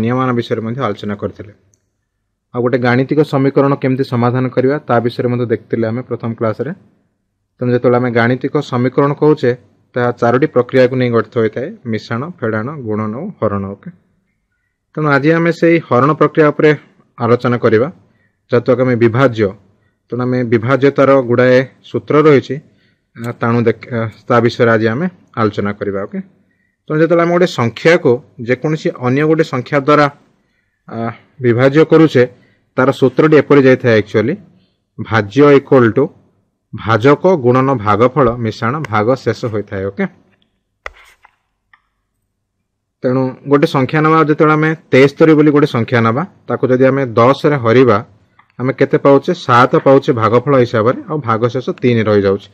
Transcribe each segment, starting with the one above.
ନିୟମାନ ବିଷୟରେ ମଧ୍ୟ ଆଲୋଚନା କରିଥିଲେ। ଆଉ ଗୋଟେ ଗାଣିତିକ ସମୀକରଣ କେମିତି ସମାଧାନ କରିବା ତା ବିଷୟରେ ମଧ୍ୟ ଦେଖିଥିଲେ ଆମେ ପ୍ରଥମ କ୍ଲାସ୍ରେ। ତେଣୁ ଯେତେବେଳେ ଆମେ ଗାଣିତିକ ସମୀକରଣ କହୁଛେ, ତାହା ଚାରୋଟି ପ୍ରକ୍ରିୟାକୁ ନେଇ ଗଠିତ ହୋଇଥାଏ: ମିଶାଣ, ଫେଡ଼ାଣ, ଗୁଣନ ଓ ହରଣ। ଓକେ, ତେଣୁ ଆଜି ଆମେ ସେଇ ହରଣ ପ୍ରକ୍ରିୟା ଉପରେ ଆଲୋଚନା କରିବା, ଯାହାକୁ ଆମେ ବିଭାଜ୍ୟ। ତେଣୁ ଆମେ ବିଭାଜ୍ୟତାର ଗୁଡ଼ାଏ ସୂତ୍ର ରହିଛି, ତେଣୁ ତା ବିଷୟରେ ଆଜି ଆମେ ଆଲୋଚନା କରିବା। ଓକେ, ତେଣୁ ଯେତେବେଳେ ଆମେ ଗୋଟେ ସଂଖ୍ୟାକୁ ଯେକୌଣସି ଅନ୍ୟ ଗୋଟେ ସଂଖ୍ୟା ଦ୍ୱାରା ବିଭାଜ୍ୟ କରୁଛେ, ତାର ସୂତ୍ରଟି ଏପରି ଯାଇଥାଏ ଆକ୍ଚୁଆଲି: ଭାଜ୍ୟ ଇକ୍ୱାଲ୍ ଟୁ ଭାଜକ ଗୁଣନ ଭାଗଫଳ ମିଶାଣ ଭାଗ ଶେଷ ହୋଇଥାଏ। ଓକେ, ତେଣୁ ଗୋଟେ ସଂଖ୍ୟା ନେବା, ଯେତେବେଳେ ଆମେ 73 ବୋଲି ଗୋଟେ ସଂଖ୍ୟା ନେବା, ତାକୁ ଯଦି ଆମେ 10ରେ ହରିବା, ଆମେ କେତେ ପାଉଛେ? 7 ପାଉଛେ ଭାଗଫଳ ହିସାବରେ, ଆଉ ଭାଗଶେଷ 3 ରହିଯାଉଛି।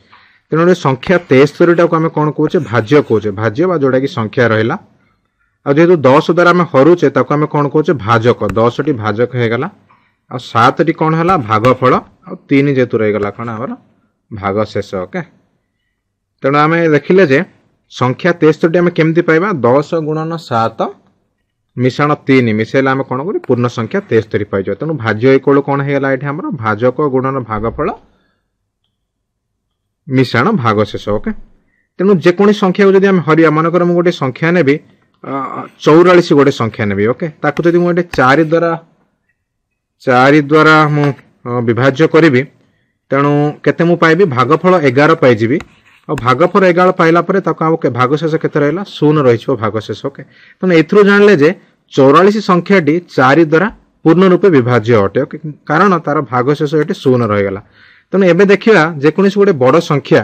ତେଣୁ ଗୋଟେ ସଂଖ୍ୟା 73ଟାକୁ ଆମେ କ'ଣ କହୁଛେ? ଭାଜ୍ୟ କହୁଛେ, ଭାଜ୍ୟ ବା ଯୋଉଟାକି ସଂଖ୍ୟା ରହିଲା। ଆଉ ଯେହେତୁ 10 ଦ୍ୱାରା ଆମେ ହରୁଛେ, ତାକୁ ଆମେ କ'ଣ କହୁଛେ? ଭାଜକ। 10ଟି ଭାଜକ ହେଇଗଲା, ଆଉ 7ଟି କ'ଣ ହେଲା? ଭାଗଫଳ, ଆଉ 3 ଯେହେତୁ ରହିଗଲା କ'ଣ ଆମର ଭାଗ ଶେଷ। ଓକେ, ତେଣୁ ଆମେ ଦେଖିଲେ ଯେ ସଂଖ୍ୟା 73ଟି ଆମେ କେମିତି ପାଇବା? 10 ଗୁଣନ 7 ମିଶାଣ 3 ମିଶାଇଲେ ଆମେ କ'ଣ କରୁ? ପୂର୍ଣ୍ଣ ସଂଖ୍ୟା 73 ପାଇଯିବା। ତେଣୁ ଭାଜ୍ୟ ଇକ୍ୱାଲ୍ କ'ଣ ହେଇଗଲା ଏଠି ଆମର? ଭାଜକ ଗୁଣନ ଭାଗଫଳ ମିଶାଣ ଭାଗ ଶେଷ। ଓକେ, ତେଣୁ ଯେକୌଣସି ସଂଖ୍ୟାକୁ ଯଦି ଆମେ ହରିବା, ମନେକର ମୁଁ ଗୋଟେ ସଂଖ୍ୟା ନେବି, 44 ଗୋଟେ ସଂଖ୍ୟା ନେବି। ଓକେ, ତାକୁ ଯଦି ମୁଁ ଏଠି 4 ଦ୍ୱାରା ମୁଁ ବିଭାଜ୍ୟ କରିବି, ତେଣୁ କେତେ ମୁଁ ପାଇବି? ଭାଗଫଳ 11 ପାଇଯିବି। ଆଉ ଭାଗଫଳ 11 ପାଇଲା ପରେ ତାକୁ ଆଉ ଭାଗଶେଷ କେତେ ରହିଲା? 0 ରହିଯିବ ଭାଗଶେଷ। ଓକେ, ତେଣୁ ଏଥିରୁ ଜାଣିଲେ ଯେ 44 ସଂଖ୍ୟାଟି 4 ଦ୍ୱାରା ପୂର୍ଣ୍ଣ ରୂପେ ବିଭାଜ୍ୟ ଅଟେ। ଓକେ, କାରଣ ତାର ଭାଗଶେଷ ଏଠି 0 ରହିଗଲା। ତେଣୁ ଏବେ ଦେଖିବା ଯେକୌଣସି ଗୋଟେ ବଡ଼ ସଂଖ୍ୟା,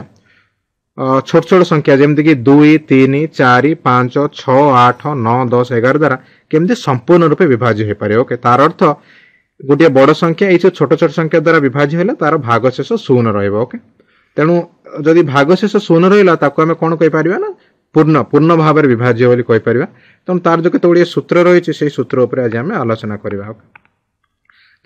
ଛୋଟ ଛୋଟ ସଂଖ୍ୟା ଯେମିତିକି 2, 3, 4, 5, 6, 8, 9, 10, 11 ଦ୍ୱାରା କେମିତି ସମ୍ପୂର୍ଣ୍ଣ ରୂପେ ବିଭାଜ୍ୟ ହୋଇପାରିବ। ଓକେ, ତାର ଅର୍ଥ ଗୋଟିଏ ବଡ଼ ସଂଖ୍ୟା ଏଇ ସବୁ ଛୋଟ ଛୋଟ ସଂଖ୍ୟା ଦ୍ୱାରା ବିଭାଜ୍ୟ ହେଲେ ତାର ଭାଗଶେଷ 0 ରହିବ। ଓକେ, ତେଣୁ ଯଦି ଭାଗଶେଷ 0 ରହିଲା, ତାକୁ ଆମେ କ'ଣ କହିପାରିବା ନା ପୂର୍ଣ୍ଣ ଭାବରେ ବିଭାଜ୍ୟ ବୋଲି କହିପାରିବା। ତେଣୁ ତାର ଯେଉଁ କେତେ ଗୁଡ଼ିଏ ସୂତ୍ର ରହିଛି, ସେଇ ସୂତ୍ର ଉପରେ ଆଜି ଆମେ ଆଲୋଚନା କରିବା। ଓକେ,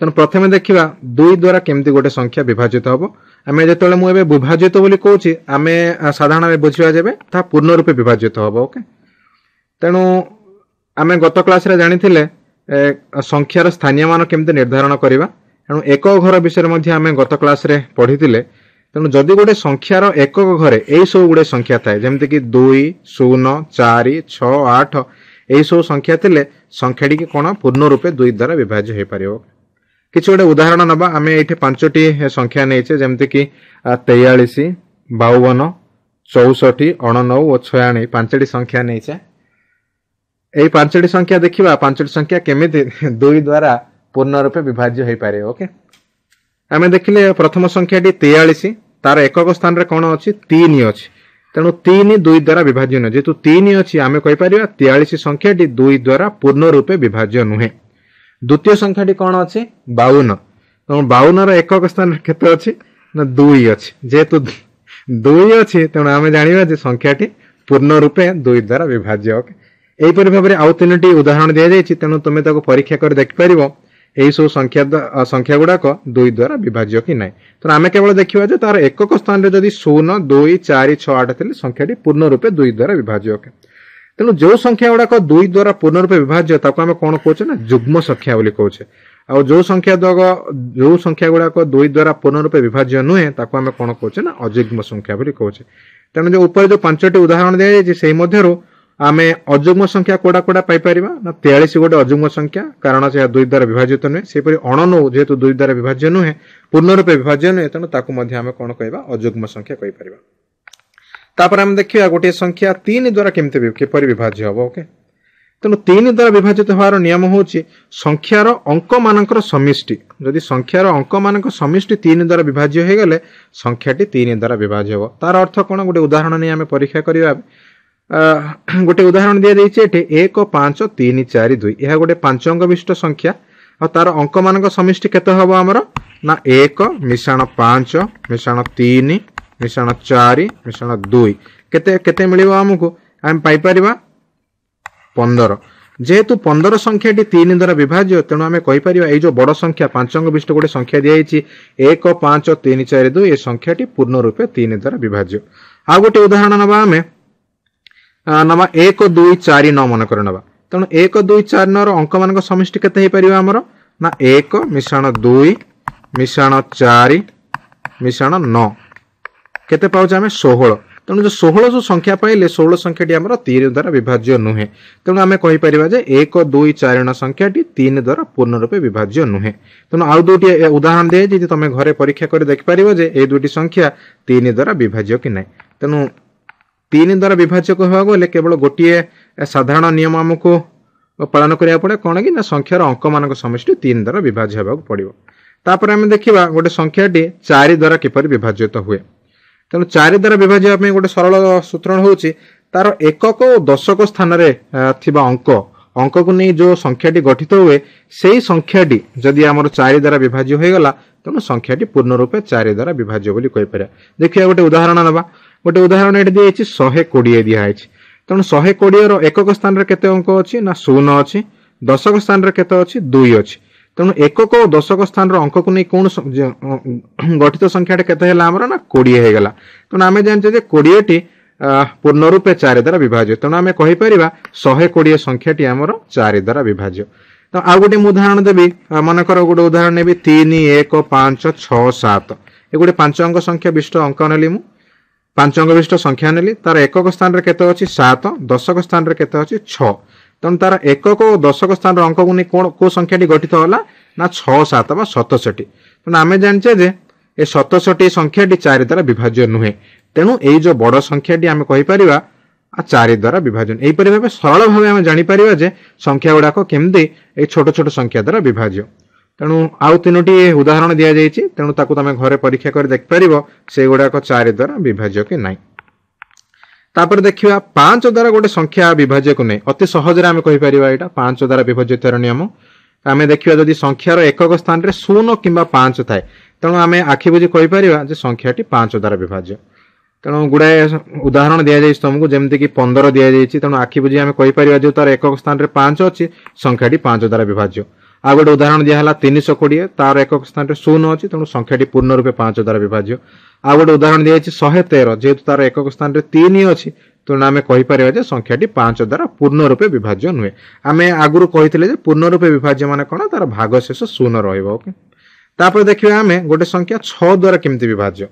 ତେଣୁ ପ୍ରଥମେ ଦେଖିବା 2 ଦ୍ୱାରା କେମିତି ଗୋଟେ ସଂଖ୍ୟା ବିଭାଜିତ ହେବ। ଆମେ ଯେତେବେଳେ ମୁଁ ଏବେ ବିଭାଜିତ ବୋଲି କହୁଛି, ଆମେ ସାଧାରଣ ବୁଝିବା ଯେବେ ତାହା ପୂର୍ଣ୍ଣ ରୂପେ ବିଭାଜିତ ହେବ। ଓକେ, ତେଣୁ ଆମେ ଗତ କ୍ଲାସରେ ଜାଣିଥିଲେ ସଂଖ୍ୟାର ସ୍ଥାନୀୟ ମାନ କେମିତି ନିର୍ଦ୍ଧାରଣ କରିବା। ତେଣୁ ଏକକ ଘର ବିଷୟରେ ମଧ୍ୟ ଆମେ ଗତ କ୍ଲାସରେ ପଢ଼ିଥିଲେ। ତେଣୁ ଯଦି ଗୋଟେ ସଂଖ୍ୟାର ଏକକ ଘରେ ଏଇ ସବୁ ଗୁଡ଼େ ସଂଖ୍ୟା ଥାଏ, ଯେମିତିକି 2, 0, 4, 6, 8, ଏଇସବୁ ସଂଖ୍ୟା ଥିଲେ ସଂଖ୍ୟାଟିକି କ'ଣ ପୂର୍ଣ୍ଣ ରୂପେ 2 ଦ୍ୱାରା ବିଭାଜ୍ୟ ହୋଇପାରିବ। କିଛି ଗୋଟେ ଉଦାହରଣ ନେବା। ଆମେ ଏଇଠି ପାଞ୍ଚଟି ସଂଖ୍ୟା ନେଇଛେ, ଯେମିତିକି 43, 52, 64, 89 ଓ 96। ପାଞ୍ଚଟି ସଂଖ୍ୟା ନେଇଛେ। ଏଇ ପାଞ୍ଚଟି ସଂଖ୍ୟା ଦେଖିବା, ପାଞ୍ଚଟି ସଂଖ୍ୟା କେମିତି 2 ଦ୍ୱାରା ପୂର୍ଣ୍ଣ ରୂପେ ବିଭାଜ୍ୟ ହୋଇପାରିବ। ଓକେ, ଆମେ ଦେଖିଲେ ପ୍ରଥମ ସଂଖ୍ୟାଟି 43, ତାର ଏକକ ସ୍ଥାନରେ କ'ଣ ଅଛି? 3 ଅଛି। ତେଣୁ 3 2 ଦ୍ୱାରା ବିଭାଜ୍ୟ ନୁହେଁ। ଯେହେତୁ 3 ଅଛି, ଆମେ କହିପାରିବା 43 ସଂଖ୍ୟାଟି 2 ଦ୍ୱାରା ପୂର୍ଣ୍ଣ ରୂପେ ବିଭାଜ୍ୟ ନୁହେଁ। ଦ୍ୱିତୀୟ ସଂଖ୍ୟାଟି କ'ଣ ଅଛି? 52। ତେଣୁ 52ର ଏକକ ସ୍ଥାନରେ କେତେ ଅଛି ନା 2 ଅଛି। ଯେହେତୁ 2 ଅଛି, ତେଣୁ ଆମେ ଜାଣିବା ଯେ ସଂଖ୍ୟାଟି ପୂର୍ଣ୍ଣ ରୂପେ 2 ଦ୍ୱାରା ବିଭାଜ୍ୟ। ଓକେ, ଏହିପରି ଭାବରେ ଆଉ ତିନୋଟି ଉଦାହରଣ ଦିଆଯାଇଛି। ତେଣୁ ତୁମେ ତାକୁ ପରୀକ୍ଷା କରି ଦେଖିପାରିବ, ଏହି ସବୁ ସଂଖ୍ୟା ଗୁଡାକ 2 ଦ୍ୱାରା ବିଭାଜ୍ୟ କି ନାହିଁ। ତେଣୁ ଆମେ କେବଳ ଦେଖିବା ଯେ ତାର ଏକକ ସ୍ଥାନରେ ଯଦି 0, 2, 4, 6, 8 ଥିଲେ ସଂଖ୍ୟାଟି ପୂର୍ଣ୍ଣ ରୂପେ 2 ଦ୍ୱାରା ବିଭାଜ୍ୟ। ଓକେ, ତେଣୁ ଯେଉଁ ସଂଖ୍ୟା ଗୁଡାକ 2 ଦ୍ୱାରା ପୂର୍ଣ୍ଣ ରୂପେ ବିଭାଜ୍ୟ, ତାକୁ ଆମେ କ'ଣ କହୁଛେ ନା ଯୁଗ୍ମ ସଂଖ୍ୟା ବୋଲି କହୁଛେ। ଆଉ ଯେଉଁ ସଂଖ୍ୟା ଗୁଡାକ 2 ଦ୍ୱାରା ପୂର୍ଣ୍ଣ ରୂପେ ବିଭାଜ୍ୟ ନୁହେଁ, ତାକୁ ଆମେ କ'ଣ କହୁଛେ ନା ଅଯୁଗ୍ମ ସଂଖ୍ୟା ବୋଲି କହୁଛେ। ତେଣୁ ଯେଉଁ ଉପରେ ଯେଉଁ ପାଞ୍ଚଟି ଉଦାହରଣ ଦିଆଯାଇଛି, ସେଇ ମଧ୍ୟରୁ ଆମେ ଅଯୁଗ୍ମ ସଂଖ୍ୟା କୋଉଟା କୋଉଟା ପାଇପାରିବା ନା 43 ଗୋଟେ ଅଯୁଗ୍ମ ସଂଖ୍ୟା, କାରଣ ସେ 2 ଦ୍ୱାରା ବିଭାଜିତ ନୁହେଁ। ସେହିପରି 89 ଯେହେତୁ 2 ଦ୍ୱାରା ବିଭାଜ୍ୟ ନୁହେଁ, ପୂର୍ଣ୍ଣ ରୂପେ ବିଭାଜ୍ୟ ନୁହେଁ, ତେଣୁ ତାକୁ ମଧ୍ୟ ଆମେ କ'ଣ କହିବା? ଅଯୁଗ୍ମ ସଂଖ୍ୟା କହିପାରିବା। ତାପରେ ଆମେ ଦେଖିବା ଗୋଟିଏ ସଂଖ୍ୟା 3 ଦ୍ୱାରା କେମିତି କିପରି ବିଭାଜ୍ୟ ହେବ। ଓକେ, ତେଣୁ 3 ଦ୍ୱାରା ବିଭାଜିତ ହେବାର ନିୟମ ହେଉଛି ସଂଖ୍ୟାର ଅଙ୍କମାନଙ୍କର ସମିଷ୍ଟି। ଯଦି ସଂଖ୍ୟାର ଅଙ୍କମାନଙ୍କ ସମିଷ୍ଟି 3 ଦ୍ୱାରା ବିଭାଜ୍ୟ ହେଇଗଲେ ସଂଖ୍ୟାଟି 3 ଦ୍ୱାରା ବିଭାଜ୍ୟ ହେବ। ତାର ଅର୍ଥ କ'ଣ? ଗୋଟେ ଉଦାହରଣ ନେଇ ଆମେ ପରୀକ୍ଷା କରିବା। ଗୋଟେ ଉଦାହରଣ ଦିଆଯାଇଛି ଏଠି 1, 5, 3, 4, 2। ଏହା ଗୋଟେ ପାଞ୍ଚ ଅଙ୍କ ବିଶିଷ୍ଟ ସଂଖ୍ୟା। ଆଉ ତାର ଅଙ୍କମାନଙ୍କ ସମିଷ୍ଟି କେତେ ହେବ ଆମର ନା 1 ମିଶାଣ 5 ମିଶାଣ 3 ମିଶାଣ 4 ମିଶାଣ 2। କେତେ କେତେ ମିଳିବ ଆମକୁ? ଆମେ ପାଇପାରିବା 15। ଯେହେତୁ 15 ସଂଖ୍ୟାଟି 3 ଦ୍ୱାରା ବିଭାଜ୍ୟ, ତେଣୁ ଆମେ କହିପାରିବା ଏଇ ଯୋଉ ବଡ଼ ସଂଖ୍ୟା, ପାଞ୍ଚ ଅଙ୍କ ବିଶିଷ୍ଟ ଗୋଟେ ସଂଖ୍ୟା ଦିଆଯାଇଛି 1, 5, 3, 4, 2, ଏ ସଂଖ୍ୟାଟି ପୂର୍ଣ୍ଣ ରୂପେ 3 ଦ୍ୱାରା ବିଭାଜ୍ୟ। ଆଉ ଗୋଟେ ଉଦାହରଣ ନେବା ଆମେ, ନେବା 1, 2, 4, 9 ମନେକର ନେବା। ତେଣୁ 1 2 4 9ର ଅଙ୍କମାନଙ୍କ ସମଷ୍ଟି କେତେ ହେଇପାରିବ ଆମର ନା 1 ମିଶାଣ 2 ମିଶାଣ 4 ମିଶାଣ 9 କେତେ ପାଉଛେ ଆମେ 16। ତେଣୁ ଯେଉଁ 16 ଯେଉଁ ସଂଖ୍ୟା ପାଇଲେ 16 ସଂଖ୍ୟାଟି ଆମର 3 ଦ୍ୱାରା ବିଭାଜ୍ୟ ନୁହେଁ। ତେଣୁ ଆମେ କହିପାରିବା ଯେ 1 2 4 9 ସଂଖ୍ୟାଟି 3 ଦ୍ୱାରା ପୂର୍ଣ୍ଣ ରୂପେ ବିଭାଜ୍ୟ ନୁହେଁ। ତେଣୁ ଆଉ ଦୁଇଟି ଉଦାହରଣ ଦିଆଯାଇଛି, ଯଦି ତମେ ଘରେ ପରୀକ୍ଷା କରି ଦେଖିପାରିବ ଯେ ଏଇ ଦୁଇଟି ସଂଖ୍ୟା 3 ଦ୍ୱାରା ବିଭାଜ୍ୟ କି ନାହିଁ। ତେଣୁ 3 ଦ୍ୱାରା ବିଭାଜ୍ୟ ହେବାକୁ ହେଲେ କେବଳ ଗୋଟିଏ ସାଧାରଣ ନିୟମ ଆମକୁ ପାଳନ କରିବାକୁ ପଡ଼େ, କ'ଣ କି ନା ସଂଖ୍ୟାର ଅଙ୍କମାନଙ୍କ ସମଷ୍ଟି 3 ଦ୍ୱାରା ବିଭାଜ୍ୟ ହେବାକୁ ପଡ଼ିବ। ତାପରେ ଆମେ ଦେଖିବା ଗୋଟେ ସଂଖ୍ୟାଟି 4 ଦ୍ୱାରା କିପରି ବିଭାଜିତ ହୁଏ। ତେଣୁ 4 ଦ୍ୱାରା ବିଭାଜ୍ୟ ହେବା ପାଇଁ ଗୋଟେ ସରଳ ସୂତ୍ର ହେଉଛି ତାର ଏକକ ଓ ଦଶକ ସ୍ଥାନରେ ଥିବା ଅଙ୍କକୁ ନେଇ ଯେଉଁ ସଂଖ୍ୟାଟି ଗଠିତ ହୁଏ ସେଇ ସଂଖ୍ୟାଟି ଯଦି ଆମର 4 ଦ୍ୱାରା ବିଭାଜ୍ୟ ହୋଇଗଲା ତେଣୁ ସଂଖ୍ୟାଟି ପୂର୍ଣ୍ଣ ରୂପେ 4 ଦ୍ୱାରା ବିଭାଜ୍ୟ ବୋଲି କହିପାରିବା। ଦେଖିବା ଗୋଟେ ଉଦାହରଣ ନେବା। ଗୋଟେ ଉଦାହରଣ ଏଠି ଦିଆଯାଇଛି 120 ଦିଆହେଇଛି। ତେଣୁ 120ର ଏକକ ସ୍ଥାନରେ କେତେ ଅଙ୍କ ଅଛି ନା 0 ଅଛି, ଦଶକ ସ୍ଥାନରେ କେତେ ଅଛି 2 ଅଛି। ତେଣୁ ଏକକ ଓ ଦଶକ ସ୍ଥାନର ଅଙ୍କକୁ ନେଇ କୌଣ ଗଠିତ ସଂଖ୍ୟାଟା କେତେ ହେଲା ଆମର ନା 20 ହେଇଗଲା। ତେଣୁ ଆମେ ଜାଣିଛେ ଯେ 20ଟି ପୂର୍ଣ୍ଣ ରୂପେ 4 ଦ୍ୱାରା ବିଭାଜ୍ୟ। ତେଣୁ ଆମେ କହିପାରିବା 120 ସଂଖ୍ୟାଟି ଆମର 4 ଦ୍ୱାରା ବିଭାଜ୍ୟ। ତ ଆଉ ଗୋଟେ ମୁଁ ଉଦାହରଣ ଦେବି, ମନେକର ଗୋଟେ ଉଦାହରଣ ନେବି 3 1 5 6 7। ଏ ଗୋଟେ 5 ଅଙ୍କ ସଂଖ୍ୟା ବିଶିଷ୍ଟ ଅଙ୍କ ନେଲି, ମୁଁ 5 ଅଙ୍କ ବିଶିଷ୍ଟ ସଂଖ୍ୟା ନେଲି। ତାର ଏକକ ସ୍ଥାନରେ କେତେ ଅଛି 7, ଦଶକ ସ୍ଥାନରେ କେତେ ଅଛି 6। ତେଣୁ ତାର ଏକକ ଓ ଦଶକ ସ୍ଥାନର ଅଙ୍କକୁ ନେଇ କୋଉ ସଂଖ୍ୟାଟି ଗଠିତ ହେଲା ନା 6 7 ବା 67। ତେଣୁ ଆମେ ଜାଣିଛେ ଯେ ଏ 67 ସଂଖ୍ୟାଟି 4 ଦ୍ୱାରା ବିଭାଜ୍ୟ ନୁହେଁ। ତେଣୁ ଏଇ ଯୋଉ ବଡ଼ ସଂଖ୍ୟାଟି ଆମେ କହିପାରିବା 4 ଦ୍ୱାରା ବିଭାଜନ। ଏହିପରି ଭାବେ ସରଳ ଭାବେ ଆମେ ଜାଣିପାରିବା ଯେ ସଂଖ୍ୟା ଗୁଡ଼ାକ କେମିତି ଏଇ ଛୋଟ ଛୋଟ ସଂଖ୍ୟା ଦ୍ୱାରା ବିଭାଜ୍ୟ। ତେଣୁ ଆଉ 3ଟି ଉଦାହରଣ ଦିଆଯାଇଛି, ତେଣୁ ତାକୁ ତମେ ଘରେ ପରୀକ୍ଷା କରି ଦେଖିପାରିବ ସେଇଗୁଡ଼ାକ 4 ଦ୍ୱାରା ବିଭାଜ୍ୟ କି ନାହିଁ। ତାପରେ ଦେଖିବା 5 ଦ୍ୱାରା ଗୋଟେ ସଂଖ୍ୟା ବିଭାଜ୍ୟକୁ ନେଇ ଅତି ସହଜରେ ଆମେ କହିପାରିବା ଏଇଟା 5 ଦ୍ୱାରା ବିଭାଜ୍ୟତାର ନିୟମ। ଆମେ ଦେଖିବା ଯଦି ସଂଖ୍ୟାର ଏକକ ସ୍ଥାନରେ 0 କିମ୍ବା 5 ଥାଏ ତେଣୁ ଆମେ ଆଖି ବୁଜି କହିପାରିବା ଯେ ସଂଖ୍ୟାଟି 5 ଦ୍ୱାରା ବିଭାଜ୍ୟ। ତେଣୁ ଗୁଡ଼ାଏ ଉଦାହରଣ ଦିଆଯାଇଛି ତମକୁ, ଯେମିତିକି 15 ଦିଆଯାଇଛି। ତେଣୁ ଆଖି ବୁଜି ଆମେ କହିପାରିବା ଯେ ତାର ଏକକ ସ୍ଥାନରେ 5 ଅଛି, ସଂଖ୍ୟାଟି 5 ଦ୍ୱାରା ବିଭାଜ୍ୟ। ଆଉ ଗୋଟେ ଉଦାହରଣ ଦିଆହେଲା 320, ତାର ଏକକ ସ୍ଥାନରେ 0 ଅଛି, ତେଣୁ ସଂଖ୍ୟାଟି ପୂର୍ଣ୍ଣ ରୂପେ 5 ଦ୍ୱାରା ବିଭାଜ୍ୟ। ଆଉ ଗୋଟେ ଉଦାହରଣ ଦିଆଯାଇଛି 113, ଯେହେତୁ ତାର ଏକକ ସ୍ଥାନରେ 3 ଅଛି, ତେଣୁ ଆମେ କହିପାରିବା ଯେ ସଂଖ୍ୟାଟି 5 ଦ୍ୱାରା ପୂର୍ଣ୍ଣ ରୂପେ ବିଭାଜ୍ୟ ନୁହେଁ। ଆମେ ଆଗରୁ କହିଥିଲେ ଯେ ପୂର୍ଣ୍ଣ ରୂପେ ବିଭାଜ୍ୟ ମାନେ କ'ଣ, ତାର ଭାଗଶେଷ 0 ରହିବ। ଓକେ, ତାପରେ ଦେଖିବା ଆମେ ଗୋଟେ ସଂଖ୍ୟା 6 ଦ୍ୱାରା କେମିତି ବିଭାଜ୍ୟ।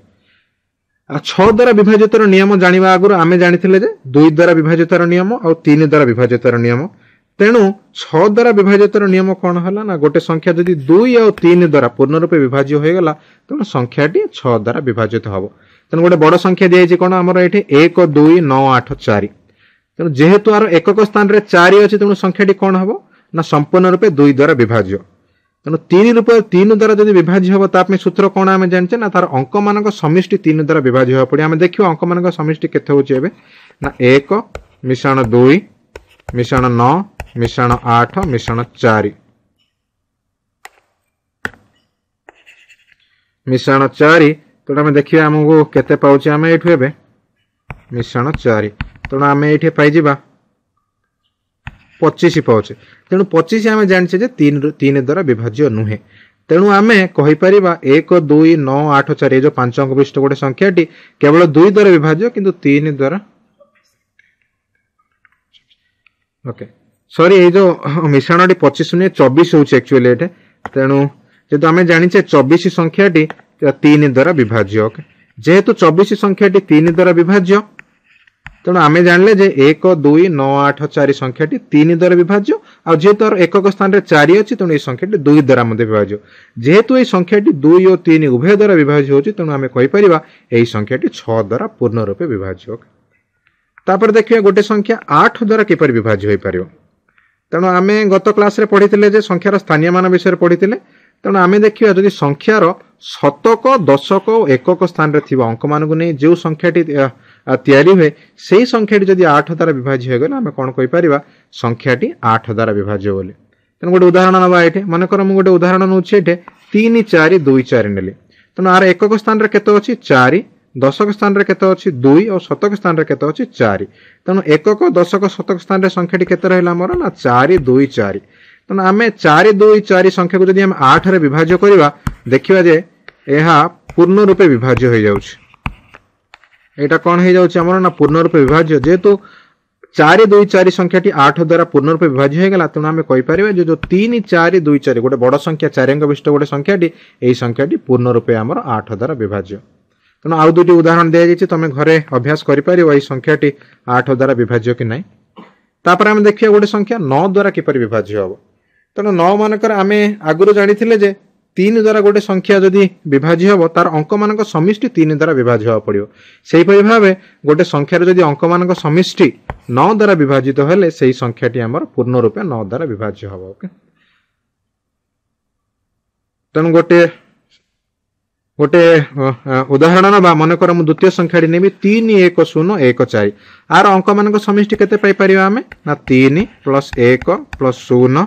6 ଦ୍ୱାରା ବିଭାଜ୍ୟତାର ନିୟମ ଜାଣିବା ଆଗରୁ ଆମେ ଜାଣିଥିଲେ ଯେ 2 ଦ୍ୱାରା ବିଭାଜ୍ୟତାର ନିୟମ ଆଉ 3 ଦ୍ୱାରା ବିଭାଜ୍ୟତାର ନିୟମ। ତେଣୁ 6 ଦ୍ୱାରା ବିଭାଜ୍ୟତାର ନିୟମ କ'ଣ ହେଲା ନା ଗୋଟେ ସଂଖ୍ୟା ଯଦି 2 ଆଉ 3 ଦ୍ୱାରା ପୂର୍ଣ୍ଣ ରୂପେ ବିଭାଜ୍ୟ ହୋଇଗଲା ତେଣୁ ସଂଖ୍ୟାଟି 6 ଦ୍ୱାରା ବିଭାଜିତ ହେବ। ତେଣୁ ଗୋଟେ ବଡ଼ ସଂଖ୍ୟା ଦିଆଯାଇଛି କ'ଣ ଆମର ଏଠି 1 2 9 8 4। ତେଣୁ ଯେହେତୁ ଆର ଏକକ ସ୍ଥାନରେ 4 ଅଛି ତେଣୁ ସଂଖ୍ୟାଟି କ'ଣ ହେବ ନା ସମ୍ପୂର୍ଣ୍ଣ ରୂପେ 2 ଦ୍ୱାରା ବିଭାଜ୍ୟ। ତେଣୁ 3 ଦ୍ୱାରା ଯଦି ବିଭାଜ୍ୟ ହେବ ତା ପାଇଁ ସୂତ୍ର କ'ଣ ଆମେ ଜାଣିଛେ ନା ତାର ଅଙ୍କମାନଙ୍କ ସମଷ୍ଟି 3 ଦ୍ୱାରା ବିଭାଜ୍ୟ ହେବାକୁ ପଡ଼ିବ। ଆମେ ଦେଖିବା ଅଙ୍କମାନଙ୍କ ସମଷ୍ଟି କେତେ ହେଉଛି ଏବେ ନା 1 ମିଶାଣ 2 ମିଶାଣ 9 ମିଶାଣ 8 ମିଶାଣ 4 ମିଶାଣ 4। ତେଣୁ ଆମେ ଦେଖିବା ଆମକୁ କେତେ ପାଉଛେ ଆମେ ଏଇଠୁ ଏବେ ମିଶାଣ 4। ତେଣୁ ଆମେ ଏଇଠି ପାଇଯିବା 25 ପାଉଛେ। ତେଣୁ 25 ଆମେ ଜାଣିଛେ ଯେ 3 ଦ୍ୱାରା ବିଭାଜ୍ୟ ନୁହେଁ। ତେଣୁ ଆମେ କହିପାରିବା 1 2 9 8 4 ଏ ଯେଉଁ 5 ଅଙ୍କ ବିଶିଷ୍ଟ ଗୋଟେ ସଂଖ୍ୟାଟି କେବଳ 2 ଦ୍ୱାରା ବିଭାଜ୍ୟ କିନ୍ତୁ 3 ଦ୍ୱାରା ଓକେ ସରି ଏଇ ଯେଉଁ ମିଶାଣଟି 25 ନୁହେଁ 24 ହେଉଛି ଆକ୍ଚୁଆଲି ଏଠି। ତେଣୁ ଯେହେତୁ ଆମେ ଜାଣିଛେ 24 ସଂଖ୍ୟାଟି 3 ଦ୍ୱାରା ବିଭାଜ୍ୟ। ଓକେ, ଯେହେତୁ 24 ସଂଖ୍ୟାଟି 3 ଦ୍ୱାରା ବିଭାଜ୍ୟ ତେଣୁ ଆମେ ଜାଣିଲେ ଯେ 1 2 9 8 4 ସଂଖ୍ୟାଟି 3 ଦ୍ୱାରା ବିଭାଜ୍ୟ। ଆଉ ଯେହେତୁ ତାର ଏକକ ସ୍ଥାନରେ 4 ଅଛି ତେଣୁ ଏଇ ସଂଖ୍ୟାଟି 2 ଦ୍ୱାରା ମଧ୍ୟ ବିଭାଜ୍ୟ। ଯେହେତୁ ଏଇ ସଂଖ୍ୟାଟି 2 ଓ 3 ଉଭୟ ଦ୍ୱାରା ବିଭାଜ୍ୟ ହେଉଛି ତେଣୁ ଆମେ କହିପାରିବା ଏହି ସଂଖ୍ୟାଟି 6 ଦ୍ୱାରା ପୂର୍ଣ୍ଣ ରୂପେ ବିଭାଜ୍ୟ। ତାପରେ ଦେଖିବା ଗୋଟେ ସଂଖ୍ୟା 8 ଦ୍ୱାରା କିପରି ବିଭାଜ୍ୟ ହୋଇପାରିବ। ତେଣୁ ଆମେ ଗତ କ୍ଲାସରେ ପଢ଼ିଥିଲେ ଯେ ସଂଖ୍ୟାର ସ୍ଥାନୀୟ ମାନ ବିଷୟରେ ପଢ଼ିଥିଲେ। ତେଣୁ ଆମେ ଦେଖିବା ଯଦି ସଂଖ୍ୟାର ଶତକ ଦଶକ ଓ ଏକକ ସ୍ଥାନରେ ଥିବା ଅଙ୍କମାନଙ୍କୁ ନେଇ ଯେଉଁ ସଂଖ୍ୟାଟି ତିଆରି ହୁଏ ସେଇ ସଂଖ୍ୟାଟି ଯଦି 8 ଦ୍ୱାରା ବିଭାଜ୍ୟ ହୋଇଗଲେ ଆମେ କ'ଣ କହିପାରିବା ସଂଖ୍ୟାଟି 8 ଦ୍ୱାରା ବିଭାଜ୍ୟ ବୋଲି। ତେଣୁ ଗୋଟେ ଉଦାହରଣ ନେବା ଏଠି, ମନେକର ମୁଁ ଗୋଟେ ଉଦାହରଣ ନେଉଛି ଏଠି 3 4 2 4 ନେଲି। ତେଣୁ ଆର ଏକକ ସ୍ଥାନରେ କେତେ ଅଛି 4, ଦଶକ ସ୍ଥାନରେ କେତେ ଅଛି 2 ଓ ଶତକ ସ୍ଥାନରେ କେତେ ଅଛି 4। ତେଣୁ ଏକକ ଦଶକ ଶତକ ସ୍ଥାନରେ ସଂଖ୍ୟାଟି କେତେ ରହିଲା ଆମର ନା 4 2 4। ତେଣୁ ଆମେ 4 2 4 ସଂଖ୍ୟାକୁ ଯଦି ଆମେ 8ରେ ବିଭାଜ୍ୟ କରିବା ଦେଖିବା ଯେ ଏହା ପୂର୍ଣ୍ଣ ରୂପେ ବିଭାଜ୍ୟ ହୋଇଯାଉଛି। ଏଇଟା କ'ଣ ହେଇଯାଉଛି ଆମର ନା ପୂର୍ଣ୍ଣ ରୂପେ ବିଭାଜ୍ୟ। ଯେହେତୁ 4 2 4 ସଂଖ୍ୟାଟି 8 ଦ୍ୱାରା ପୂର୍ଣ୍ଣ ରୂପେ ବିଭାଜ୍ୟ ହୋଇଗଲା, ତେଣୁ ଆମେ କହିପାରିବା ଯେ ଯେଉଁ 3 4 2 4 ଗୋଟେ ବଡ଼ ସଂଖ୍ୟା 4 ଅଙ୍କ ବିଶିଷ୍ଟ ଗୋଟେ ସଂଖ୍ୟାଟି, ଏହି ସଂଖ୍ୟାଟି ପୂର୍ଣ୍ଣ ରୂପେ ଆମର 8 ଦ୍ୱାରା ବିଭାଜ୍ୟ। ତେଣୁ ଆଉ ଦୁଇଟି ଉଦାହରଣ ଦିଆଯାଇଛି, ତମେ ଘରେ ଅଭ୍ୟାସ କରିପାରିବ ଏହି ସଂଖ୍ୟାଟି 8 ଦ୍ୱାରା ବିଭାଜ୍ୟ କି ନାହିଁ। ତାପରେ ଆମେ ଦେଖିବା ଗୋଟେ ସଂଖ୍ୟା 9 ଦ୍ୱାରା କିପରି ବିଭାଜ୍ୟ ହେବ। ତେଣୁ 9 ମାନଙ୍କର ଆମେ ଆଗରୁ ଜାଣିଥିଲେ ଯେ 3 ଦ୍ୱାରା ଗୋଟେ ସଂଖ୍ୟା ଯଦି ବିଭାଜ୍ୟ ହେବ ତାର ଅଙ୍କମାନଙ୍କ ସମିଷ୍ଟି 3 ଦ୍ୱାରା ବିଭାଜ୍ୟ ହେବାକୁ ପଡ଼ିବ। ସେହିପରି ଭାବେ ଗୋଟେ ସଂଖ୍ୟାର ଯଦି ଅଙ୍କମାନଙ୍କ ସମିଷ୍ଟି 9 ଦ୍ୱାରା ବିଭାଜିତ ହେଲେ ସେହି ସଂଖ୍ୟାଟି ଆମର ପୂର୍ଣ୍ଣ ରୂପେ 9 ଦ୍ୱାରା ବିଭାଜ୍ୟ ହେବ। ଓକେ, ତେଣୁ ଗୋଟେ ଗୋଟେ ଉଦାହରଣ ନେବା। ମନେକର ମୁଁ ଦ୍ୱିତୀୟ ସଂଖ୍ୟାଟି ନେବି 3 1 0 1 4, ଆର ଅଙ୍କମାନଙ୍କ ସମିଷ୍ଟି କେତେ ପାଇପାରିବା ଆମେ ନା 3 ପ୍ଲସ୍ 1 ପ୍ଲସ୍ 0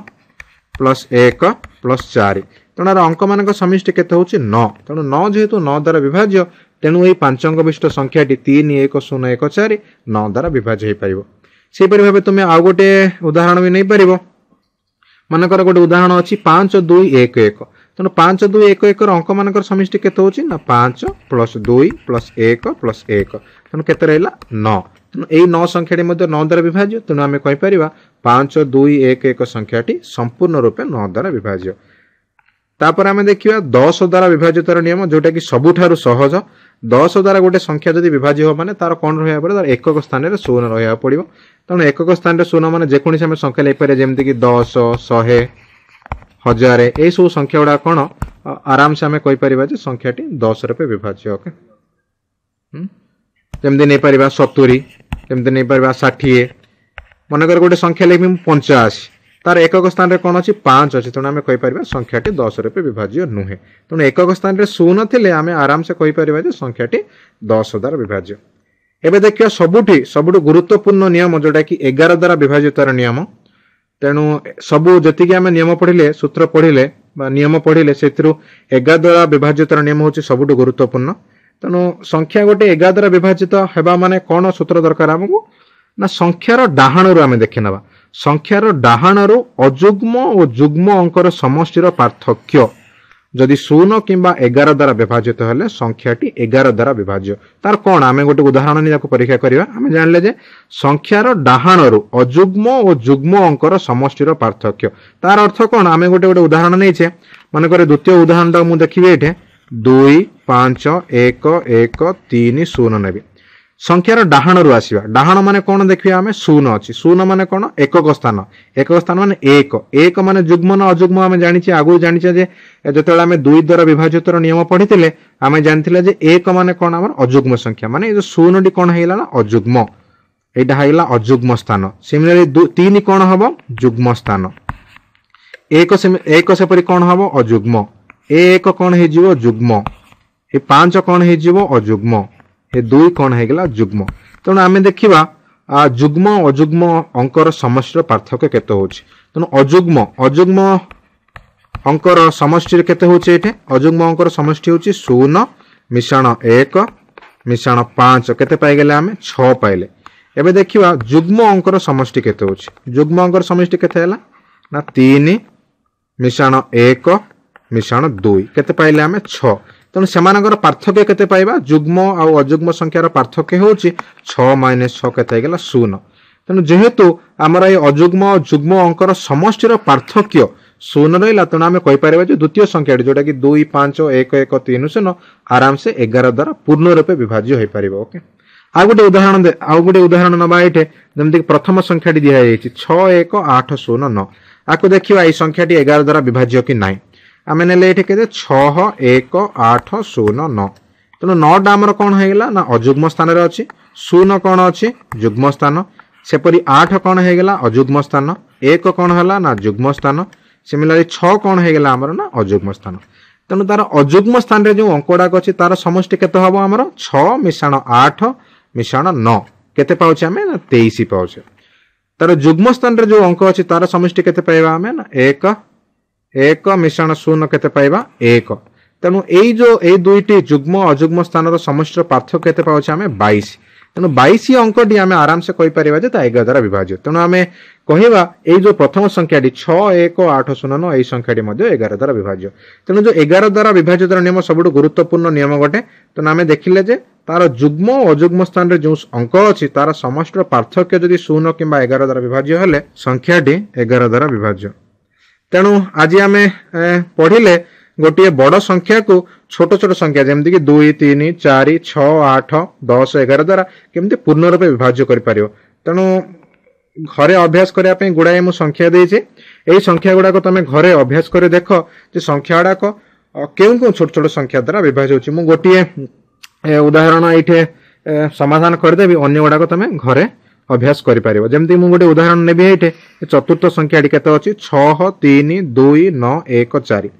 ପ୍ଲସ୍ 1 ପ୍ଲସ୍ 4। ତେଣୁ ଆର ଅଙ୍କମାନଙ୍କ ସମିଷ୍ଟି କେତେ ହେଉଛି 9। ତେଣୁ 9 ଯେହେତୁ 9 ଦ୍ୱାରା ବିଭାଜ୍ୟ, ତେଣୁ ଏଇ 5 ଅଙ୍କ ବିଶିଷ୍ଟ ସଂଖ୍ୟାଟି 3 1 0 1 4 9 ଦ୍ୱାରା ବିଭାଜ୍ୟ ହୋଇପାରିବ। ସେହିପରି ଭାବେ ତୁମେ ଆଉ ଗୋଟେ ଉଦାହରଣ ବି ନେଇପାରିବ। ମନେକର ଗୋଟେ ଉଦାହରଣ ଅଛି 5 2 1 1। ତେଣୁ 5 2 1 1 ର ଅଙ୍କମାନଙ୍କର ସମିଷ୍ଟି କେତେ ହେଉଛି ନା 5 ପ୍ଲସ୍ 2 ପ୍ଲସ୍ 1 ପ୍ଲସ୍ 1, ତେଣୁ କେତେ ରହିଲା 9। ତେଣୁ ଏଇ 9 ସଂଖ୍ୟାଟି ମଧ୍ୟ 9 ଦ୍ୱାରା ବିଭାଜ୍ୟ, ତେଣୁ ଆମେ କହିପାରିବା 5 2 1 1 ସଂଖ୍ୟାଟି ସମ୍ପୂର୍ଣ୍ଣ ରୂପେ 9 ଦ୍ୱାରା ବିଭାଜ୍ୟ। ତାପରେ ଆମେ ଦେଖିବା 10 ଦ୍ୱାରା ବିଭାଜ୍ୟତାର ନିୟମ, ଯେଉଁଟାକି ସବୁଠାରୁ ସହଜ। 10 ଦ୍ୱାରା ଗୋଟେ ସଂଖ୍ୟା ଯଦି ବିଭାଜ୍ୟ ହେବ ମାନେ ତାର କ'ଣ ରହିବାକୁ ପଡ଼ିବ, ତାର ଏକକ ସ୍ଥାନରେ 0 ରହିବାକୁ ପଡ଼ିବ। ତେଣୁ ଏକକ ସ୍ଥାନରେ 0 ମାନେ ଯେକୌଣସି ଆମେ ସଂଖ୍ୟା ନେଇପାରିବା, ଯେମିତିକି 10, 100, 1000, ଏଇସବୁ ସଂଖ୍ୟା ଗୁଡ଼ା କ'ଣ ଆରାମସେ ଆମେ କହିପାରିବା ଯେ ସଂଖ୍ୟାଟି 10 ରୂପେ ବିଭାଜ୍ୟ। ଓକେ, ଯେମିତି ନେଇପାରିବା 70, ଯେମିତି ନେଇପାରିବା 60। ମନେକର ଗୋଟେ ସଂଖ୍ୟା ଲେଖିବି ମୁଁ 85, ତାର ଏକକ ସ୍ଥାନରେ କ'ଣ ଅଛି 5 ଅଛି, ତେଣୁ ଆମେ କହିପାରିବା ସଂଖ୍ୟାଟି 10 ରୂପେ ବିଭାଜ୍ୟ ନୁହେଁ। ତେଣୁ ଏକକ ସ୍ଥାନରେ 0 ଥିଲେ ଆମେ ଆରାମସେ କହିପାରିବା ଯେ ସଂଖ୍ୟାଟି 10 ଦ୍ୱାରା ବିଭାଜ୍ୟ। ଏବେ ଦେଖିବା ସବୁଠୁ ଗୁରୁତ୍ୱପୂର୍ଣ୍ଣ ନିୟମ, ଯେଉଁଟାକି 11 ଦ୍ୱାରା ବିଭାଜ୍ୟତାର ନିୟମ। ତେଣୁ ସବୁ ଯେତିକି ଆମେ ନିୟମ ପଢ଼ିଲେ, ସୂତ୍ର ପଢ଼ିଲେ ବା ନିୟମ ପଢ଼ିଲେ, ସେଥିରୁ 11 ଦ୍ୱାରା ବିଭାଜ୍ୟତାର ନିୟମ ହେଉଛି ସବୁଠୁ ଗୁରୁତ୍ୱପୂର୍ଣ୍ଣ। ତେଣୁ ସଂଖ୍ୟା ଗୋଟେ 11 ଦ୍ୱାରା ବିଭାଜିତ ହେବା ମାନେ କ'ଣ ସୂତ୍ର ଦରକାର ଆମକୁ ନା ସଂଖ୍ୟାର ଡାହାଣରୁ ଆମେ ଦେଖିନେବା। ସଂଖ୍ୟାର ଡାହାଣରୁ ଅଯୁଗ୍ମ ଓ ଯୁଗ୍ମ ଅଙ୍କର ସମଷ୍ଟିର ପାର୍ଥକ୍ୟ ଯଦି 0 କିମ୍ବା 11 ଦ୍ୱାରା ବିଭାଜିତ ହେଲେ ସଂଖ୍ୟାଟି 11 ଦ୍ୱାରା ବିଭାଜ୍ୟ। ତାର କ'ଣ ଆମେ ଗୋଟେ ଉଦାହରଣ ନେଇ ତାକୁ ପରୀକ୍ଷା କରିବା। ଆମେ ଜାଣିଲେ ଯେ ସଂଖ୍ୟାର ଡାହାଣରୁ ଅଯୁଗ୍ମ ଓ ଯୁଗ୍ମ ଅଙ୍କର ସମଷ୍ଟିର ପାର୍ଥକ୍ୟ, ତାର ଅର୍ଥ କ'ଣ ଆମେ ଗୋଟେ ଗୋଟେ ଉଦାହରଣ ନେଇଛେ। ମନେକର ଦ୍ୱିତୀୟ ଉଦାହରଣଟା ମୁଁ ଦେଖିବି ଏଇଠି 2 5 1 1 3 0 ନେବି। ସଂଖ୍ୟାର ଡାହାଣରୁ ଆସିବା, ଡାହାଣ ମାନେ କ'ଣ ଦେଖିବା ଆମେ 0 ଅଛି, 0 ମାନେ କ'ଣ ଏକକ ସ୍ଥାନ, ଏକକ ସ୍ଥାନ ମାନେ 1, 1 ମାନେ ଯୁଗ୍ମ ନା ଅଯୁଗ୍ମ ଆମେ ଜାଣିଛେ, ଆଗରୁ ଜାଣିଛେ ଯେ ଯେତେବେଳେ ଆମେ 2 ଦ୍ୱାରା ବିଭାଜ୍ୟତାର ନିୟମ ପଢ଼ିଥିଲେ ଆମେ ଜାଣିଥିଲେ ଯେ 1 ମାନେ କ'ଣ ଆମର ଅଯୁଗ୍ମ ସଂଖ୍ୟା, ମାନେ ଏ ଯେଉଁ 0ଟି କ'ଣ ହେଇଗଲା ନା ଅଯୁଗ୍ମ, ଏଇଟା ହେଇଗଲା ଅଯୁଗ୍ମ ସ୍ଥାନ। ସିମିଲାରଲି 3 କ'ଣ ହବ ଯୁଗ୍ମ ସ୍ଥାନ, 1 ସେପରି କ'ଣ ହବ ଅଯୁଗ୍ମ, 1 କ'ଣ ହେଇଯିବ ଯୁଗ୍ମ, ଏ 5 କ'ଣ ହେଇଯିବ ଅଯୁଗ୍ମ, ଏ 2 କ'ଣ ହେଇଗଲା ଯୁଗ୍ମ। ତେଣୁ ଆମେ ଦେଖିବା ଯୁଗ୍ମ ଅଯୁଗ୍ମ ଅଙ୍କର ସମଷ୍ଟିର ପାର୍ଥକ୍ୟ କେତେ ହେଉଛି। ତେଣୁ ଅଯୁଗ୍ମ ଅଙ୍କର ସମଷ୍ଟିରେ କେତେ ହେଉଛି ଏଇଠି ଅଯୁଗ୍ମ ଅଙ୍କର ସମଷ୍ଟି ହେଉଛି 0 ମିଶାଣ 1 ମିଶାଣ 5, କେତେ ପାଇଗଲେ ଆମେ 6 ପାଇଲେ। ଏବେ ଦେଖିବା ଯୁଗ୍ମ ଅଙ୍କର ସମଷ୍ଟି କେତେ ହେଉଛି। ଯୁଗ୍ମ ଅଙ୍କର ସମଷ୍ଟି କେତେ ହେଲା ନା 3 ମିଶାଣ 1 ମିଶାଣ 2, କେତେ ପାଇଲେ ଆମେ 6। ତେଣୁ ସେମାନଙ୍କର ପାର୍ଥକ୍ୟ କେତେ ପାଇବା, ଯୁଗ୍ମ ଆଉ ଅଯୁଗ୍ମ ସଂଖ୍ୟାର ପାର୍ଥକ୍ୟ ହେଉଛି 6 ମାଇନସ୍ 6 କେତେ ହେଇଗଲା 0। ତେଣୁ ଯେହେତୁ ଆମର ଏଇ ଅଯୁଗ୍ମ ଯୁଗ୍ମ ଅଙ୍କର ସମଷ୍ଟିର ପାର୍ଥକ୍ୟ 0 ରହିଲା, ତେଣୁ ଆମେ କହିପାରିବା ଯେ ଦ୍ୱିତୀୟ ସଂଖ୍ୟାଟି ଯେଉଁଟାକି 2 5 1 1 3 0 ଆରାମସେ 11 ଦ୍ୱାରା ପୂର୍ଣ୍ଣ ରୂପେ ବିଭାଜ୍ୟ ହୋଇପାରିବ। ଓକେ, ଆଉ ଗୋଟେ ଉଦାହରଣ ନେବା ଏଇଠି। ଯେମିତିକି ପ୍ରଥମ ସଂଖ୍ୟାଟି ଦିଆଯାଇଛି 6 1 8 0 9, ଆକୁ ଦେଖିବା ଏଇ ସଂଖ୍ୟାଟି 11 ଦ୍ୱାରା ବିଭାଜ୍ୟ କି ନାହିଁ। ଆମେ ନେଲେ ଏଇଠି କେତେ 6 1 8 0 9, ତେଣୁ 9ଟା ଆମର କ'ଣ ହେଇଗଲା ନା ଅଯୁଗ୍ମ ସ୍ଥାନରେ ଅଛି, 0 କ'ଣ ଅଛି ଯୁଗ୍ମ ସ୍ଥାନ, ସେପରି 8 କ'ଣ ହେଇଗଲା ଅଯୁଗ୍ମ ସ୍ଥାନ, 1 କ'ଣ ହେଲା ନା ଯୁଗ୍ମ ସ୍ଥାନ, ସିମିଲାରଲି 6 କ'ଣ ହେଇଗଲା ଆମର ନା ଅଯୁଗ୍ମ ସ୍ଥାନ। ତେଣୁ ତାର ଅଯୁଗ୍ମ ସ୍ଥାନରେ ଯେଉଁ ଅଙ୍କ ଗୁଡ଼ାକ ଅଛି ତାର ସମଷ୍ଟି କେତେ ହେବ ଆମର 6 ମିଶାଣ 8 ମିଶାଣ 9, କେତେ ପାଉଛେ ଆମେ ନା 23 ପାଉଛେ। ତାର ଯୁଗ୍ମ ସ୍ଥାନରେ ଯେଉଁ ଅଙ୍କ ଅଛି ତାର ସମଷ୍ଟି କେତେ ପାଇବା ଆମେ ନା 1 1 ମିଶାଣ 0 କେତେ ପାଇବା 1। ତେଣୁ ଏଇ ଯେଉଁ ଏଇ ଦୁଇଟି ଯୁଗ୍ମ ଅଯୁଗ୍ମ ସ୍ଥାନର ସମଷ୍ଟିର ପାର୍ଥକ୍ୟ କେତେ ପାଉଛେ ଆମେ 22। ତେଣୁ 22 ଅଙ୍କଟି ଆମେ ଆରାମସେ କହିପାରିବା ଯେ ତା 11 ଦ୍ୱାରା ବିଭାଜ୍ୟ। ତେଣୁ ଆମେ କହିବା ଏଇ ଯେଉଁ ପ୍ରଥମ ସଂଖ୍ୟାଟି 6 1 8 0 9 ଏଇ ସଂଖ୍ୟାଟି ମଧ୍ୟ 11 ଦ୍ୱାରା ବିଭାଜ୍ୟ। ତେଣୁ ଯେଉଁ 11 ଦ୍ୱାରା ବିଭାଜ୍ୟତାର ନିୟମ ସବୁଠୁ ଗୁରୁତ୍ୱପୂର୍ଣ୍ଣ ନିୟମ ଗୋଟେ। ତେଣୁ ଆମେ ଦେଖିଲେ ଯେ ତାର ଯୁଗ୍ମ ଓ ଅଯୁଗ୍ମ ସ୍ଥାନରେ ଯେଉଁ ଅଙ୍କ ଅଛି ତାର ସମଷ୍ଟିର ପାର୍ଥକ୍ୟ ଯଦି 0 କିମ୍ବା 11 ଦ୍ୱାରା ବିଭାଜ୍ୟ ହେଲେ ସଂଖ୍ୟାଟି 11 ଦ୍ୱାରା ବିଭାଜ୍ୟ। ତେଣୁ ଆଜି ଆମେ ପଢ଼ିଲେ ଗୋଟିଏ ବଡ଼ ସଂଖ୍ୟାକୁ ଛୋଟ ଛୋଟ ସଂଖ୍ୟା ଯେମିତିକି 2, 3, 4, 6, 8, 10, 11 ଦ୍ୱାରା କେମିତି ପୂର୍ଣ୍ଣ ରୂପେ ବିଭାଜ୍ୟ କରିପାରିବ। ତେଣୁ ଘରେ ଅଭ୍ୟାସ କରିବା ପାଇଁ ଗୁଡ଼ାଏ ମୁଁ ସଂଖ୍ୟା ଦେଇଛି। ଏହି ସଂଖ୍ୟା ଗୁଡ଼ାକ ତମେ ଘରେ ଅଭ୍ୟାସ କରି ଦେଖ ଯେ ସଂଖ୍ୟା ଗୁଡ଼ାକ କେଉଁ କେଉଁ ଛୋଟ ଛୋଟ ସଂଖ୍ୟା ଦ୍ୱାରା ବିଭାଜ୍ୟ ହେଉଛି। ମୁଁ ଗୋଟିଏ ଉଦାହରଣ ଏଇଠି ସମାଧାନ କରିଦେବି, ଅନ୍ୟ ଗୁଡ଼ାକ ତମେ ଘରେ ଅଭ୍ୟାସ କରିପାରିବ। ଯେମିତି ମୁଁ ଗୋଟେ ଉଦାହରଣ ନେବି ଏଇଠି, ଚତୁର୍ଥ ସଂଖ୍ୟାଟି କେତେ ଅଛି? 6, 3, 2, 9, 1, 4।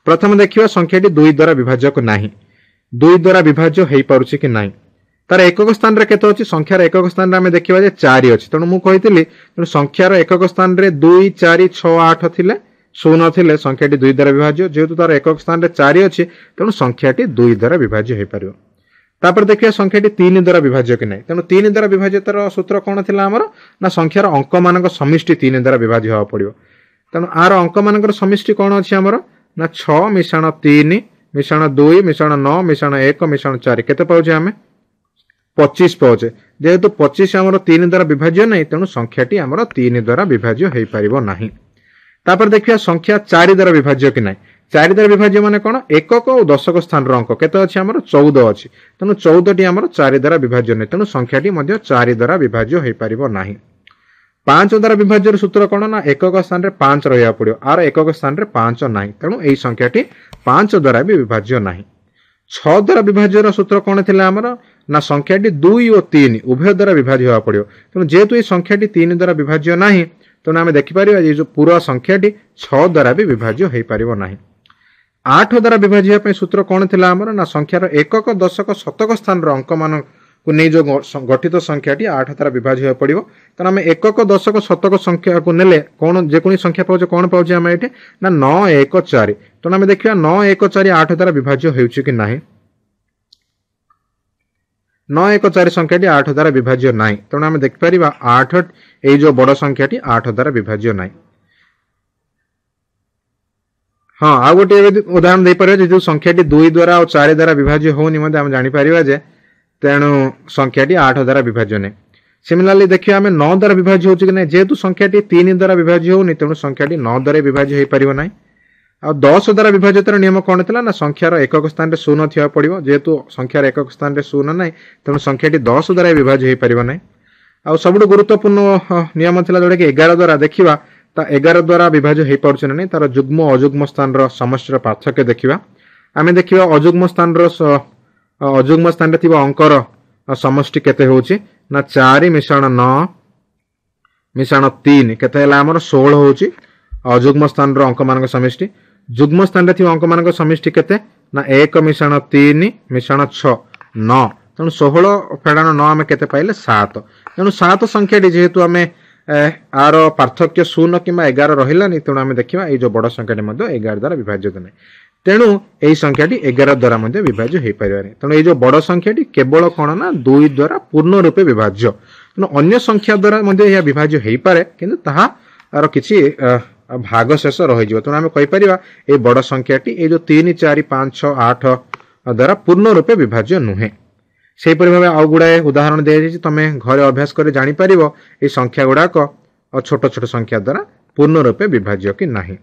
ପ୍ରଥମେ ଦେଖିବା ସଂଖ୍ୟାଟି 2 ଦ୍ୱାରା ବିଭାଜ୍ୟ କି ନାହିଁ, 2 ଦ୍ୱାରା ବିଭାଜ୍ୟ ହେଇପାରୁଛି କି ନାହିଁ। ତାର ଏକକ ସ୍ଥାନରେ କେତେ ଅଛି? ସଂଖ୍ୟାର ଏକକ ସ୍ଥାନରେ ଆମେ ଦେଖିବା ଯେ 4 ଅଛି। ତେଣୁ ମୁଁ କହିଥିଲି, ତେଣୁ ସଂଖ୍ୟାର ଏକକ ସ୍ଥାନରେ 2, 4, 6, 8 ଥିଲେ, 0 ଥିଲେ ସଂଖ୍ୟାଟି 2 ଦ୍ୱାରା ବିଭାଜ୍ୟ। ଯେହେତୁ ତାର ଏକକ ସ୍ଥାନରେ 4 ଅଛି, ତେଣୁ ସଂଖ୍ୟାଟି 2 ଦ୍ୱାରା ବିଭାଜ୍ୟ ହେଇପାରିବ। ତାପରେ ଦେଖିବା ସଂଖ୍ୟାଟି 3 ଦ୍ୱାରା ବିଭାଜ୍ୟ କି ନାହିଁ। ତେଣୁ 3 ଦ୍ୱାରା ବିଭାଜ୍ୟତାର ସୂତ୍ର କ'ଣ ଥିଲା ଆମର? ନା ସଂଖ୍ୟାର ଅଙ୍କମାନଙ୍କ ସମିଷ୍ଟି 3 ଦ୍ୱାରା ବିଭାଜ୍ୟ ହେବାକୁ ପଡ଼ିବ। ତେଣୁ ଆର ଅଙ୍କମାନଙ୍କର ସମିଷ୍ଟି କ'ଣ ଅଛି ଆମର? ନା 6 ମିଶାଣ 3 ମିଶାଣ 2 ମିଶାଣ 9 ମିଶାଣ 1 ମିଶାଣ 4, କେତେ ପାଉଛେ ଆମେ? 25 ପାଉଛେ। ଯେହେତୁ 25 ଆମର 3 ଦ୍ୱାରା ବିଭାଜ୍ୟ ନାହିଁ, ତେଣୁ ସଂଖ୍ୟାଟି ଆମର 3 ଦ୍ୱାରା ବିଭାଜ୍ୟ ହେଇପାରିବ ନାହିଁ। ତାପରେ ଦେଖିବା ସଂଖ୍ୟା 4 ଦ୍ୱାରା ବିଭାଜ୍ୟ କି ନାହିଁ। 4 ଦ୍ୱାରା ବିଭାଜ୍ୟ ମାନେ କ'ଣ? ଏକକ ଓ ଦଶକ ସ୍ଥାନର ଅଙ୍କ କେତେ ଅଛି ଆମର? 14 ଅଛି। ତେଣୁ 14ଟି ଆମର 4 ଦ୍ୱାରା ବିଭାଜ୍ୟ ନାହିଁ, ତେଣୁ ସଂଖ୍ୟାଟି ମଧ୍ୟ 4 ଦ୍ୱାରା ବିଭାଜ୍ୟ ହେଇପାରିବ ନାହିଁ। 5 ଦ୍ୱାରା ବିଭାଜ୍ୟର ସୂତ୍ର କ'ଣ? ନା ଏକକ ସ୍ଥାନରେ 5 ରହିବାକୁ ପଡ଼ିବ। ଆର ଏକକ ସ୍ଥାନରେ 5 ନାହିଁ, ତେଣୁ ଏଇ ସଂଖ୍ୟାଟି 5 ଦ୍ୱାରା ବି ବିଭାଜ୍ୟ ନାହିଁ। 6 ଦ୍ୱାରା ବିଭାଜ୍ୟର ସୂତ୍ର କ'ଣ ଥିଲା ଆମର? ନା ସଂଖ୍ୟାଟି 2 ଓ 3 ଉଭୟ ଦ୍ୱାରା ବିଭାଜ୍ୟ ହେବାକୁ ପଡ଼ିବ। ତେଣୁ ଯେହେତୁ ଏଇ ସଂଖ୍ୟାଟି 3 ଦ୍ୱାରା ବିଭାଜ୍ୟ ନାହିଁ, ତେଣୁ ଆମେ ଦେଖିପାରିବା ଯେ ଯେଉଁ ପୁରା ସଂଖ୍ୟାଟି 6 ଦ୍ୱାରା ବି ବିଭାଜ୍ୟ ହେଇପାରିବ ନାହିଁ। 8 ଦ୍ୱାରା ବିଭାଜ୍ୟ ହେବା ପାଇଁ ସୂତ୍ର କ'ଣ ଥିଲା ଆମର? ନା ସଂଖ୍ୟାର ଏକକ, ଦଶକ, ଶତକ ସ୍ଥାନର ଅଙ୍କମାନଙ୍କୁ ନେଇ ଯେଉଁ ଗଠିତ ସଂଖ୍ୟାଟି 8 ଦ୍ୱାରା ବିଭାଜ୍ୟ ହେବାକୁ ପଡ଼ିବ। ତେଣୁ ଆମେ ଏକକ, ଦଶକ, ଶତକ ସଂଖ୍ୟାକୁ ନେଲେ କ'ଣ ଯେକୌଣସି ସଂଖ୍ୟା ପାଉଛେ, କ'ଣ ପାଉଛେ ଆମେ ଏଠି? ନା 9, 1, 4। ତେଣୁ ଆମେ ଦେଖିବା 9, 1, 4 8 ଦ୍ୱାରା ବିଭାଜ୍ୟ ହେଉଛି କି ନାହିଁ। 9, 1, 4 ସଂଖ୍ୟାଟି 8 ଦ୍ୱାରା ବିଭାଜ୍ୟ ନାହିଁ, ତେଣୁ ଆମେ ଦେଖିପାରିବା 8 ଏଇ ଯେଉଁ ବଡ଼ ସଂଖ୍ୟାଟି 8 ଦ୍ୱାରା ବିଭାଜ୍ୟ ନାହିଁ। ହଁ, ଆଉ ଗୋଟିଏ ଉଦାହରଣ ଦେଇପାରିବା ଯେ ଯେଉଁ ସଂଖ୍ୟାଟି 2 ଦ୍ୱାରା ଆଉ 4 ଦ୍ୱାରା ବିଭାଜ୍ୟ ହେଉନି ମଧ୍ୟ ଆମେ ଜାଣିପାରିବା ଯେ ତେଣୁ ସଂଖ୍ୟାଟି 8 ଦ୍ୱାରା ବିଭାଜ୍ୟ ନାହିଁ। ସିମିଲାରଲି ଦେଖିବା ଆମେ 9 ଦ୍ୱାରା ବିଭାଜ୍ୟ ହେଉଛି କି ନାହିଁ। ଯେହେତୁ ସଂଖ୍ୟାଟି 3 ଦ୍ୱାରା ବିଭାଜ୍ୟ ହେଉନି, ତେଣୁ ସଂଖ୍ୟାଟି 9 ଦ୍ୱାରା ବିଭାଜ୍ୟ ହେଇପାରିବ ନାହିଁ। ଆଉ 10 ଦ୍ୱାରା ବିଭାଜ୍ୟତାର ନିୟମ କ'ଣ ଥିଲା? ନା ସଂଖ୍ୟାର ଏକକ ସ୍ଥାନରେ 0 ଥିବାକୁ ପଡ଼ିବ। ଯେହେତୁ ସଂଖ୍ୟାର ଏକକ ସ୍ଥାନରେ 0 ନାହିଁ, ତେଣୁ ସଂଖ୍ୟାଟି 10 ଦ୍ୱାରା ବିଭାଜ୍ୟ ହେଇପାରିବ ନାହିଁ। ଆଉ ସବୁଠୁ ଗୁରୁତ୍ୱପୂର୍ଣ୍ଣ ନିୟମ ଥିଲା ଯେଉଁଟାକି 11 ଦ୍ୱାରା। ଦେଖିବା ତା 11 ଦ୍ୱାରା ବିଭାଜ୍ୟ ହେଇପାରୁଛି ନା ନାହିଁ, ତାର ଯୁଗ୍ମ ଅଯୁଗ୍ମ ସ୍ଥାନର ସମଷ୍ଟିର ପାର୍ଥକ୍ୟ ଦେଖିବା। ଆମେ ଦେଖିବା ଅଯୁଗ୍ମ ସ୍ଥାନର ଅଯୁଗ୍ମ ସ୍ଥାନରେ ଥିବା ଅଙ୍କର ସମଷ୍ଟି କେତେ ହେଉଛି? ନା 4 ମିଶାଣ 9 ମିଶାଣ 3 କେତେ ହେଲା ଆମର? 16 ହେଉଛି ଅଯୁଗ୍ମ ସ୍ଥାନର ଅଙ୍କମାନଙ୍କ ସମଷ୍ଟି। ଯୁଗ୍ମ ସ୍ଥାନରେ ଥିବା ଅଙ୍କମାନଙ୍କ ସମଷ୍ଟି କେତେ? ନା 1 ମିଶାଣ 3 ମିଶାଣ 6, 9। ତେଣୁ 16 ଫେଡ଼ାଣ 9 ଆମେ କେତେ ପାଇଲେ? 7। ତେଣୁ 7 ସଂଖ୍ୟାଟି ଯେହେତୁ ଆମେ ଆର ପାର୍ଥକ୍ୟ 0 କିମ୍ବା 11 ରହିଲାନି, ତେଣୁ ଆମେ ଦେଖିବା ଏଇ ଯେଉଁ ବଡ଼ ସଂଖ୍ୟାଟି ମଧ୍ୟ 11 ଦ୍ୱାରା ବିଭାଜ୍ୟ ନାହିଁ। ତେଣୁ ଏହି ସଂଖ୍ୟାଟି 11 ଦ୍ୱାରା ମଧ୍ୟ ବିଭାଜ୍ୟ ହେଇପାରିବନି। ତେଣୁ ଏଇ ଯେଉଁ ବଡ଼ ସଂଖ୍ୟାଟି କେବଳ କ'ଣ ନା 2 ଦ୍ୱାରା ପୂର୍ଣ୍ଣ ରୂପେ ବିଭାଜ୍ୟ। ତେଣୁ ଅନ୍ୟ ସଂଖ୍ୟା ଦ୍ୱାରା ମଧ୍ୟ ଏହା ବିଭାଜ୍ୟ ହେଇପାରେ, କିନ୍ତୁ ତାହାର କିଛି ଭାଗ ଶେଷ ରହିଯିବ। ତେଣୁ ଆମେ କହିପାରିବା ଏଇ ବଡ଼ ସଂଖ୍ୟାଟି ଏଇ ଯେଉଁ 3, 4, 5, 6, 8 ଦ୍ୱାରା ପୂର୍ଣ୍ଣ ରୂପେ ବିଭାଜ୍ୟ ନୁହେଁ। ସେହିପରି ଭାବେ ଆଉ ଗୁଡ଼ାଏ ଉଦାହରଣ ଦିଆଯାଇଛି, ତମେ ଘରେ ଅଭ୍ୟାସ କରି ଜାଣିପାରିବ ଏଇ ସଂଖ୍ୟା ଗୁଡ଼ାକ ଛୋଟ ଛୋଟ ସଂଖ୍ୟା ଦ୍ୱାରା ପୂର୍ଣ୍ଣ ରୂପେ ବିଭାଜ୍ୟ କି ନାହିଁ।